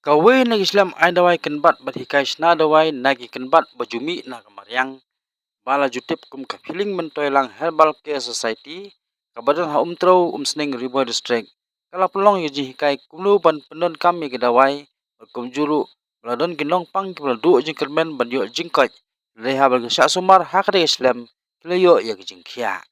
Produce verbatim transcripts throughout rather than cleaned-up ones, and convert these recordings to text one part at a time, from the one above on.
Kawei na ki shlem ai dawai kynbat bad hikai shna dawai na ki kynbat ba ju mih na ka mariang, ba la ju tip kum ka Feeling Myntoi Lang Herbal Care Society, kaba don ha Umtrew, Umsning, Ri Bhoi District, ka la pynlong ïa ka jinghikai kumno ban pyndonkam ïa ki dawai, bad kumjuh ruh ba la don ki nongpang kiba la duh jingkyrmen ban ïoh jingkoit, lehse ba ki shah sumar ha katei ka shlem ki la ïoh ïa ka jingkhiah.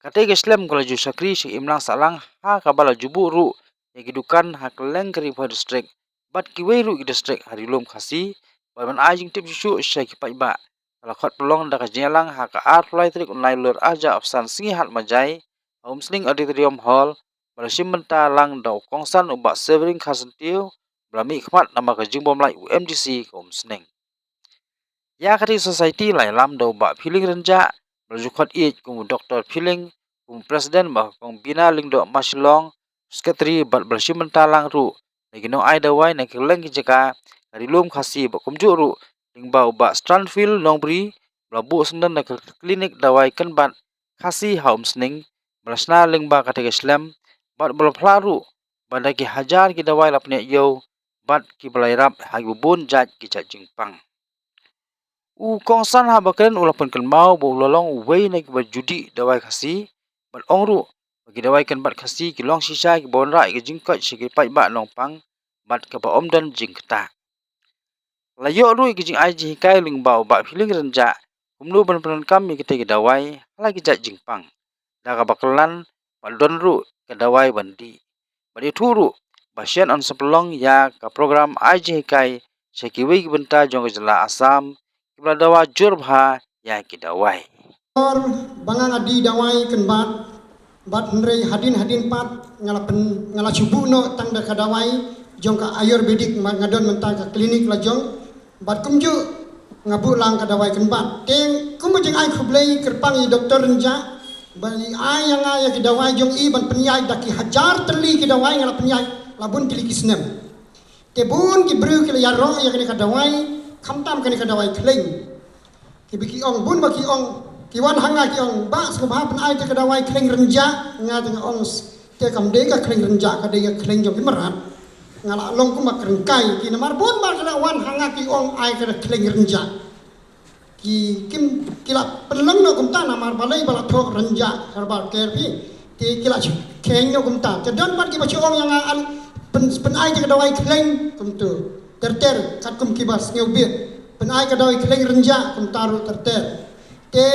Katei ka shlem ka la ju shakri sha ka imlang sahlang, ha kaba la ju buh ruh ïa ki dukan ha kylleng ka Ri Bhoi District bad kiwei ruh ki district ha Ri Lum Khasi, bad ban ai jingtip shuh shuh sha ki paidbah, ka la khot pynlong da ka jingïalang ha ka arphew lai tarik u Naiwieng arhajar arphew san, sngi Hadmarjai, ha Umsning Auditorium Hall, ba la shim bynta lang da u kongsan u Bah Severin Kharsyntiew, ba la mihkhmat namar ka jingbym lait u MDC ka Umsning. Ïa katei ka society la ïalam da u Bah Feeling Rynjah, ba la ju khot ïeit kum u Doktor Feeling, kum u President, Bah Kong Bina Lyngdoh Mashillong, Secretary, bad ba la shim bynta lang ruh na ki nongai dawai na kylleng ki jaka ha Ri Lum Khasi, bad kumjuh ruh lyngba u Bah Stanfield Nongbri, ba la buh syndon da ka klinik dawai kynbat Khasi ha Umsning, ba la shna lyngba katei ka shlem, bad ba la phla ruh ba da ki hajar ki dawai la pynïaid ïew, bad kiba la ïarap ha kiba bun jait ki jait jingpang. U kongsan haba kren u la pynkynmaw ba u la long uwei na kiba ju dih dawai Khasi, bad ong ruh ba ki dawai kynbat Khasi ki long shisha kiba wanrah ïa ka jingkoit sha ki paidbah nongpang, bad kaba ym don jingktah. La ïoh ruh ïa ka jingai jinghikai lyngba u Bah Feeling Rynjah kumno ban pyndonkam ïa kitei ki dawai ha la ki jait jingpang, da kaba kyllon bad don ruh ka dawai ban dih. Bad ïathuh ruh ba shen yn sa pynlong ïa ka program ai jinghikai sha kiwei ki bynta jong ka jylla Assam, kiba la dawa jur bha ïa ki dawai. Or ba nga nga dih dawai kynbat, bad hynrei hadien hadien pat nga la pyn, nga la shu buh noh tang da ka dawai jong ka Ayurvedic, ma nga don mynta ka klinik la jong. Bad kumjuh nga buh lang ka dawai kynbat. Te kum ka jingai khublei kyrpang ïa i Doktor Rynjah ba i ai ïa nga ïa ki dawai jong i ban pynïaid da ki hajar tylli ki dawai nga la pynïaid la bun tylli ki snem. Te bun ki briew ki la ïaroh ïa kane ka dawai, khamtam kane ka dawai khleiñ. Kiba ki ong, bun ba ki ong, ki wan ha nga ki ong, "Bah, sngewbha pynai te ka dawai khleiñ Rynjah." Nga te nga ong, "Te kam dei ka khleiñ Rynjah, ka dei ka khleiñ jong ki mrad." Nga la long kumba kren kai ki, namar bun ba ki la wan ha nga ki ong ai ka khleiñ Rynjah. Ki kim, ki la pynlong noh kumta namar balei ba la thoh Rynjah Herbal Care phi. Te ki la shu kheiñ noh kumta. Te don pat kiba shu ong ïa nga, "Pyn, pynai te ka dawai khleiñ," kumtu. Ter ter, katkum kiba sngewbit. "Pynai ka dawai khleiñ Rynjah," kumta ruh ter ter. Te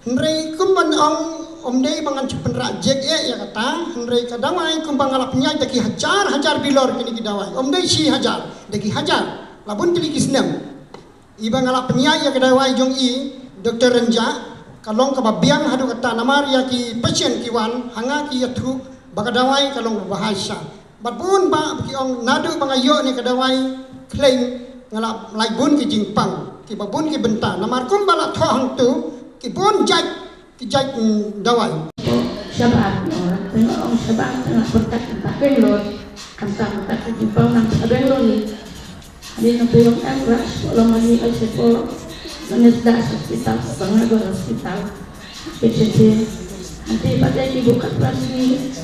hynrei kumba ong, ym dei ba ngan shu pynrah jek eh ïa kata, hynrei ka dawai kumba nga la pynïaid da ki hajar hajar bilor kine ki dawai. Ym dei shi hajar, da ki hajar. La bun tylli ki snem. Iba nga la pynïaid ïa ka dawai jong i Doktor Rynjah, ka long kaba biang haduh katta namar ïa ki patient ki wan ha nga ki ïathuh ba ka dawai ka long ba bha shisha. Bad bun ba ki ong naduh ba nga ïoh ne ka dawai khleiñ nga la lait bun ki jingpang, kiba bun ki bynta. Namar kumba la thoh hangtu, ki bun jait, ki jait, mm, dawai. Shabar, no, tengok ong shabar, tengok berkat, berkat Bangalore. Kanta, berkat, berkat Bangalore, berkat Bangalore ni. Ani nang tuyong ang rush, polo mani ay sepo, nangis das hospital, banga go hospital. Kecil, nanti pada ibu kat plastik.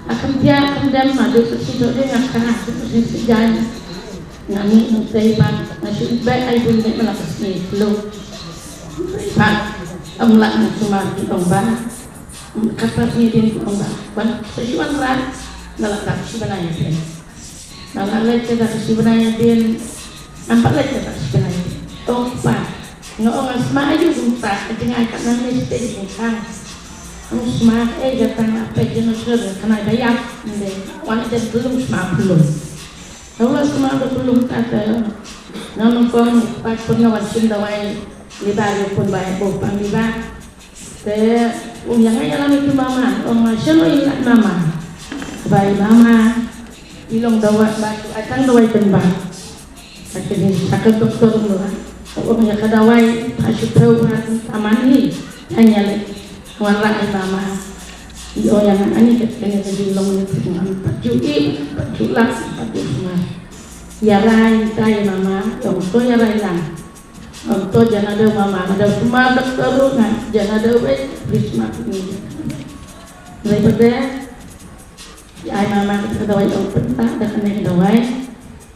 Akan dia akan dem madu ke situ dia ngakak, ke situ jalan. Nami nanti bang, nasi ibai ay pun dia melapis ni, belum. Pak, amlak nak cuma di tombang. Kat plastik ni di tombang. Ban, sejuan rat, ngalak tak si balai. Nga la leit da ka shi bnai hadien, nampak leit da ka shi bnai. Tong pa, nga ong nga sma ayu kumta, ka jngai ka nang ni sdei jingkhang. Ong sma eh, ga tang apa jingkhang, khnai da ïap, nde, wan da belum sma belum. Nga la sma da belum ta ka, nga nongpong, pa pun nga wan shim dawai, liba ïa pun bai, bo pang liba. Te, ong ïa nga ïa lade tu mama, ong ma shano ïa lade mama. Bai mama, i long dawai, ba tu atang dawai tang ba. Kata ni, kata doktor mula. Ong ïa ka dawai, pa shu tau ba taman ni, ïa ïa le. Wan la ai mama. I ong ïa nga ani kata ni ka jinglong ni tu mama. Pat ju i, pat ju la, pat ju ma. Ïa rai tai mama, ong to ïa rai lang. Ong to jana dau mama, dau sma doktor ruh nga, jana dau wei, bri sma pini. Daripada, ai mama kata ka dawai ong penta, da kane ka dawai.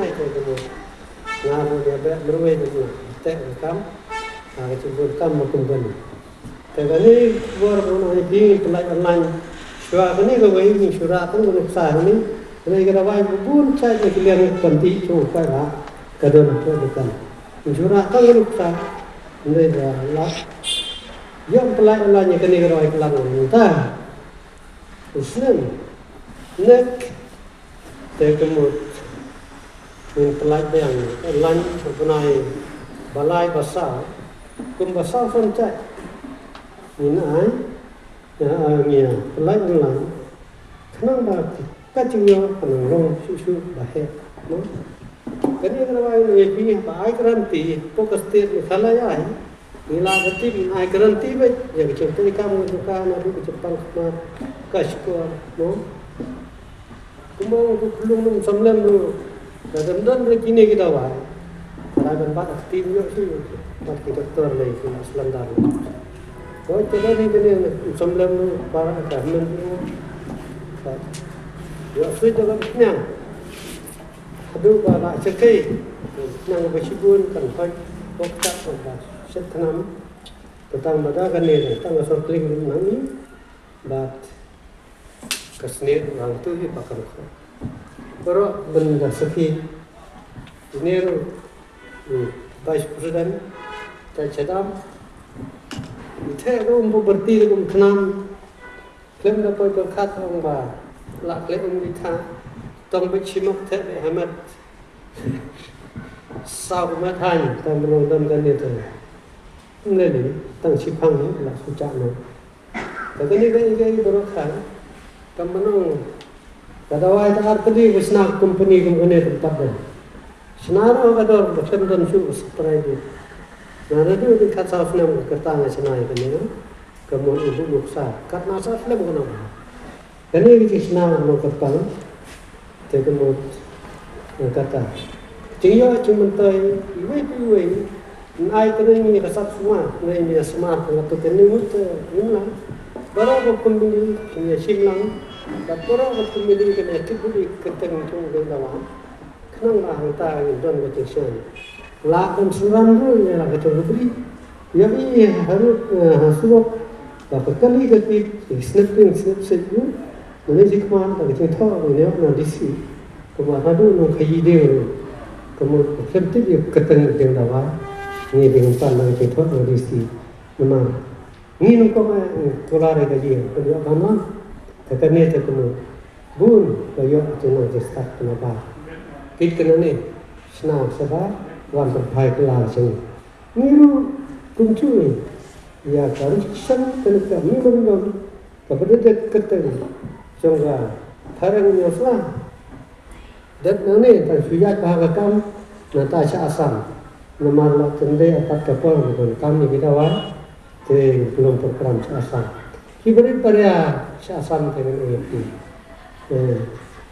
ai te ka mut. Nga ruh ïa beh marwei te mut. Te ka kam. Ka ka chimbun kam ma kum kane. Te kane bor ba ngi phi pynlait online. Shuwa kane kawei ngi shu rah tang ka nuksa kane. Kane ka dawai ba bun shait na ki liang ki panti shu kai ba ka don ka dokan. Ngi shu rah tang ka nuksa. Kane ba la ïoh pynlait online ïa kane ka dawai klang mynta. U snem. Nek. Te ka mut ngin pynlait biang online ha u bnai ba lai ba saw, kumba saw san chat. Ngin ai, ngin ai ngi pynlait online khnang ba ka jingïoh kan long shuh shuh ba heh, no? Kane ka dawai ngi ai ba ai guarantee, hapoh ka state Meghalaya ai. Ngi la ka tip, ai guarantee beit ïa ka jingtei kam ka jong ka, naduh ka jingpang khmat, ka shkor, no? Kumba ong u khyllung, ym shym lem ruh. Lada ym don ruh kine ki dawai, ka dei ban bat ka team ïoh shuh, bat ki doktor lei ki la slem dar. Ko te dei kine, ym shym lem ruh, para ka hynmen ruh. Ïoh shuh da ka pynïang. Haduh ba la shakei, nang ba shibun kan hoi, ko kata ko ba shet tnam, tang ba da kane, tang ka sor kling nang ni, bad ka snieh rang tu hi ba kan ko. Baroh ban da sakhi, Engineer, hmm, Vice President, ta chadam. Ite ko umbu berti ko umtnam. Klem da poi ko khat ong ba la klem um di tha. Tong ba chimok te be hamat. Sau ma than, tang belong dam kan ni te. Neli, tang chipang ni, la sucha no. Kata ni ka igai baroh kha. Kam manong. Ka dawai ta ar tadi ka sna company kum kane tempat dah. Sna ro ka dor ba sem don shu ka spray di. Na na du di kat sa snem ka kerta nga sna ka ni no. Ka mon ibu nuksa. Kat na sa snem ka no. Kane ka jingsna ka long kyrpang. Te ka mut, eh, kata. Jingïoh jingmyntoi, iwei pa iwei, nai kane ngi ka sap sumar, nai ngi sumar ka ngatu kane mut, eh, ngim lang. Baroh ka kumne, ngi shim lang, bad baroh ka kumne kane tip budi kyrteng tung dei dawa. Khnang ba hangta ngin don ka jingsngew. La kan suran ruh ïa la ka jong ka bri. Ïa i harud, eh, ha surok. Ba ka kali ka tip, i snep ding snep sej ruh. Lane ji khmat da ka jingthoh ba ïa na D C. Kumba haduh nong khaïi ding ruh. Ka mut ka khlem tip ïa ka kyrteng ding dawa. Ngi ding pan da ka jingthoh na D C. Namar ngi nong kong, eh, kular ïa ka ïing, ka ïoh ban wan. Ka kane te ka mut. Bun, ka ïoh ka jingnang jingstad ka na ba. Kit ka na ne, sna saba, wan pyrthai ka la seng. Ngi ruh kumjuh ïa ka restriction ka na ka memorandum ka ba dei ka kyrteng jong ka phareng Hynñiewsla. Dep nangne tang shu ïaid bha ka kam na ta sha Assam. Namar la tynde apat ka por ka don kam ïa ki dawai te ka long program sha Assam. Ki barit baria sha Assam te ngan ïa ki. Eh,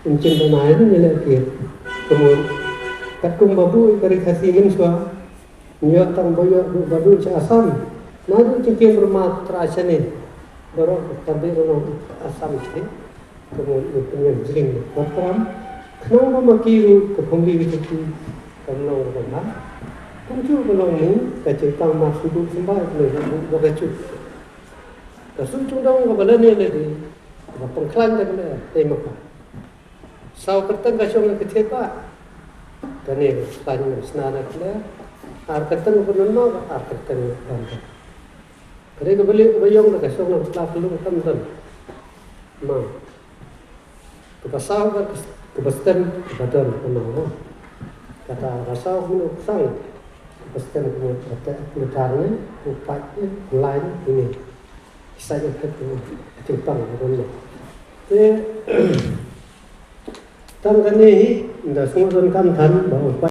um chim ba nai ni leh ki. Kumno katkum ba bun ka ri Khasi mynshuwa. Ïoh tang ba ïoh ba dun sha Assam. Naduh jingkieng Burma tra shane. Baroh ka dei ruh nong Assam shane. Ka mon u pynïeng jring ne kram. Khnang ba ma ki ruh ka pynli ka jingki. Kam long ruh ba. Kumjuh ka long ni ka jingtang ma shu duk symbai ne ba ka juh. Ka shu jingdong ka ba lane lane. Ka pynkhlan da ka lane. Te ma ka. Saw kyrteng ka shong ka thied ba. Kane ka khlaiñ sna na kle. Ar kyrteng ka nonno ba ar kyrteng ban ka. Kane ka bali ka ba ïong da ka shong na kla ka lung tam tam. Ma. Ka ba saw ka ka ba stem ka ba don ka ma. Kata ka saw ka mut sang. Ka ba stem ka mut ka te ka tar ne. Ka pat ne. Line ini. Sa ïa ka tu. Ka timpang ka don ne. Te Tang kane hi, nda sngewdon kam than, ba u pat